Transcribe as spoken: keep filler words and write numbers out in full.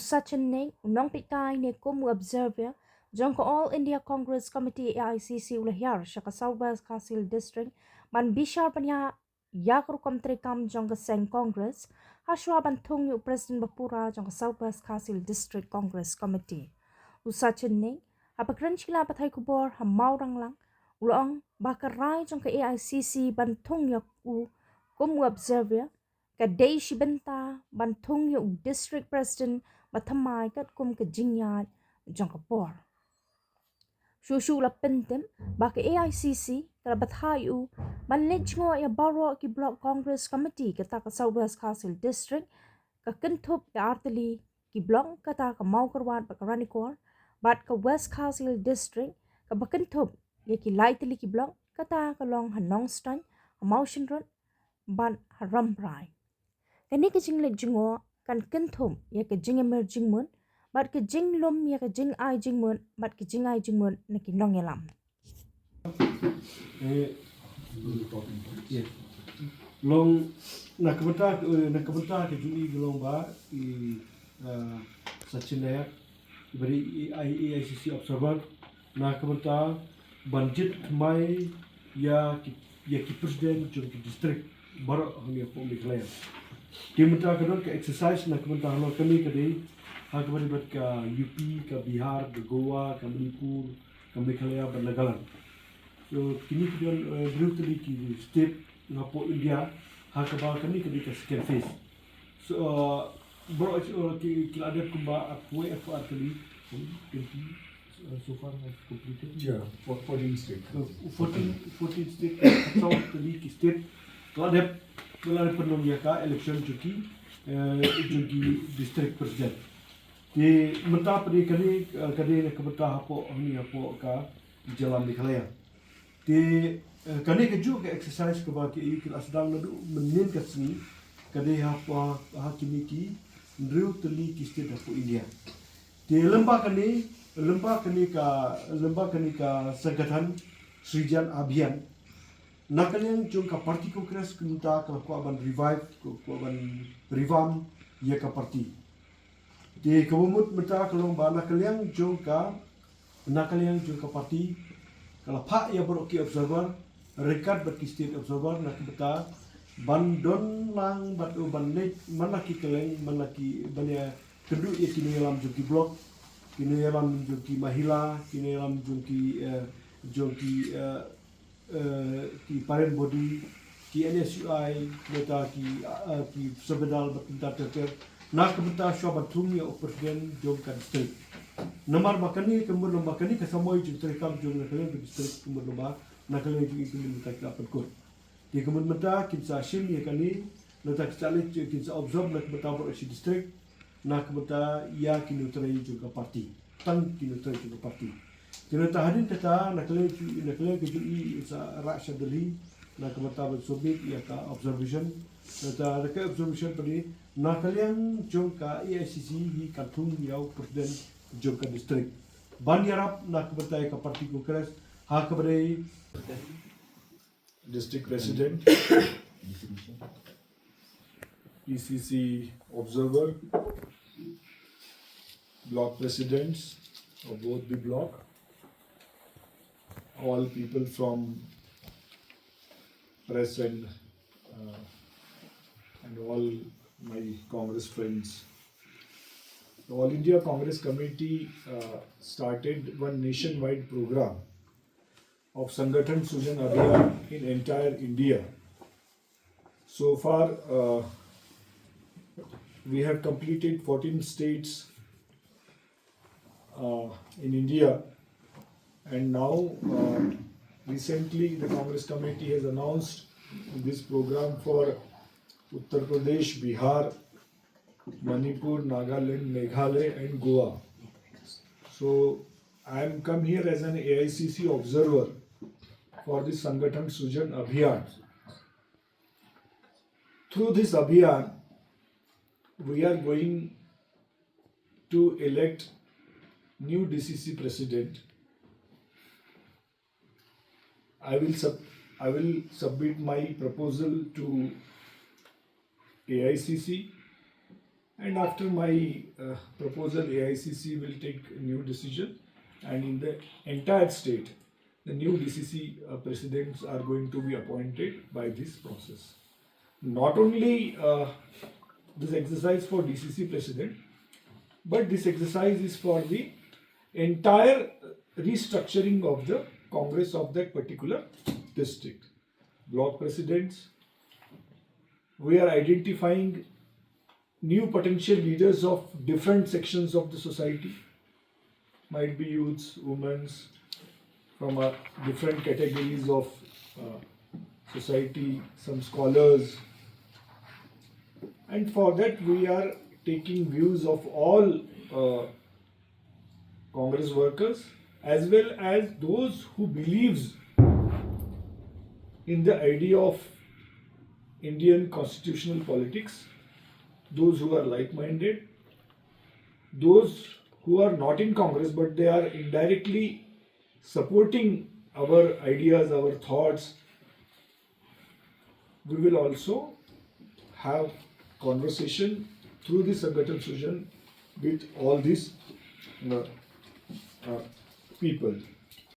Sachin Ning, u nongpeitkai ne kum u observer jong ka All India Congress Committee, A I C C, u la hiar sha ka South West Khasi Hills District ban bishar ban ïa ïa ka rukom treikam jong ka seng Congress, ha shuwa ban thung ïa u President bapura jong ka South West Khasi Hills District Congress Committee. U Sachin Ning, haba kren sha ki lad pathai khubor ha Mawranglang, u la ong ba ka rai jong ka A I C C ban thung ïa u kum u observer ka dei shi bynta ban thung ïa u District President ba thymmai katkum ka jingïaid jong ka por. Shuh shuh u la pyntip ba ka A I C C ka la bthah ïa u ban leit jngoh ïa baroh ki Block Congress Committee kata ka South West Khasi Hills District, ka kynthup ïa artylli ki block kata ka Mawkyrwat bad ka Ranikor, bad ka West Khasi Hills District kaba kynthup ïa ki laitylli ki block kata ka long ha Nongstoiñ, ha Mawshynrut bad ha Rambrai. Kane ka jingleit jngoh kan kynthup ïa ka jingïamir jingmut bad ka jinglum ïa ka jingai jingmut bad ka jingai jingmut na ki nongïalam. Eh, yeah. Long na ka bynta, eh, na ka bynta ka jong i ka long ba i, eh, Sachin Nayak, i ba dei i A I C C observer, na ka bynta ban jied thymmai ïa ki, ïa ki president jong ki district baroh hangne hapoh Meghalaya. Te mynta ka don ka exercise na ka bynta halor kane ka dei ha kaba ïadei bad ka U P, ka Bihar, ka Goa, ka Manipur, ka Meghalaya bad Nagaland. So kine ki don, eh, hynriew tylli ki state hapoh India, ha kaba kane ka dei ka second phase. So, uh, baroh, uh, ki, ki la dep kumba arphew, arphew ar tylli, hmm, twenty, uh, so far have completed. Yeah, fo-, fourteen state. Uh, fourteen, fourteen state, uh, arphew tylli ki state, ki la dep, ki la dep pynlong ïa ka election jong ki, uh, jong ki district president. Te mynta pat kane, uh, ka dei na ka bynta hapoh, hangne hapoh ka jylla Meghalaya. Te, eh, kane kajuh ka exercise kaba ki, ki la sdang naduh mynnin ka sngi, ka dei ha, ha, ha kine ki hynriew tylli ki state hapoh India. Te lyngba kane, lyngba kane ka, lyngba kane ka Sangathan Srijan Abhiyan, na ka liang jong ka party Congress kumta ka la kwah ban revive, ka kwah ban revamp ïa ka party. Te kaba mut mynta ka long ba na ka liang jong ka, na ka liang jong ka party, ka la phah ïa baroh ki observer ryngkat bad ki state observer na ka bynta ban don lang bad, oh, ban leit man la ki kylleng, man la ki, ban ïakynduh ïa ki nongïalam jong ki block, ki nongïalam jong ki mahila, ki nongïalam jong ki, eh, jong ki, eh, eh, ki parent body, ki N S U I, mynta ki, eh, ki Sabedal bad mynta ter ter. Na ka bynta shuwa ban thung ïa u president jong ka district. Namar ba kane ka mut long ba kane ka samoi jingtrei kam jong na ka liang ka district ka mut long ba na ka liang jong i ka mut mynta ki la pynkut. Te ka mut mynta kin sa shim ïa kane, mynta kin sa leit, kin sa observe na ka bynta baroh shi district. Na ka bynta ïa ki nongtrei jong ka party. Tang ki nongtrei jong ka party. Te nangta hadien kata na ka liang, na ka liang ka jong i sa rah sha Delhi, na ka bynta ban submit ïa ka observation. Nangta na ka observation pat na ka liang jong ka A I C C hi kan thung ïa u president jong ka district ban ïarap na ka bynta ïa ka party Congress ha kaba dei District President, E C C Observer, Block Presidents of both the block, all people from press and, uh, and all my Congress friends. The All India Congress Committee, uh, started one nationwide program of Sangathan Sujan Abhiyan in entire India. So far, uh, we have completed fourteen states, uh, in India, and now, uh, recently the Congress committee has announced this program for Uttar Pradesh, Bihar, Manipur, Nagaland, Meghalaya, and Goa. So I am come here as an A I C C observer for the Sangathan Sujan Abhiyan. Through this Abhiyan, we are going to elect new D C C president. I will sub-, I will submit my proposal to A I C C, And after my uh, proposal, A I C C will take a new decision, and in the entire state, the new D C C uh, presidents are going to be appointed by this process. Not only uh, this exercise for D C C president, but this exercise is for the entire restructuring of the Congress of that particular district. Block presidents, we are identifying new potential leaders of different sections of the society, might be youths, women's, from uh, different categories of uh, society, some scholars. And for that, we are taking views of all uh, Congress workers, as well as those who believes in the idea of Indian constitutional politics, those who are like-minded, those who are not in Congress but they are indirectly supporting our ideas, our thoughts. We will also have conversation through the Sangathan Sujan with all these uh, uh, people.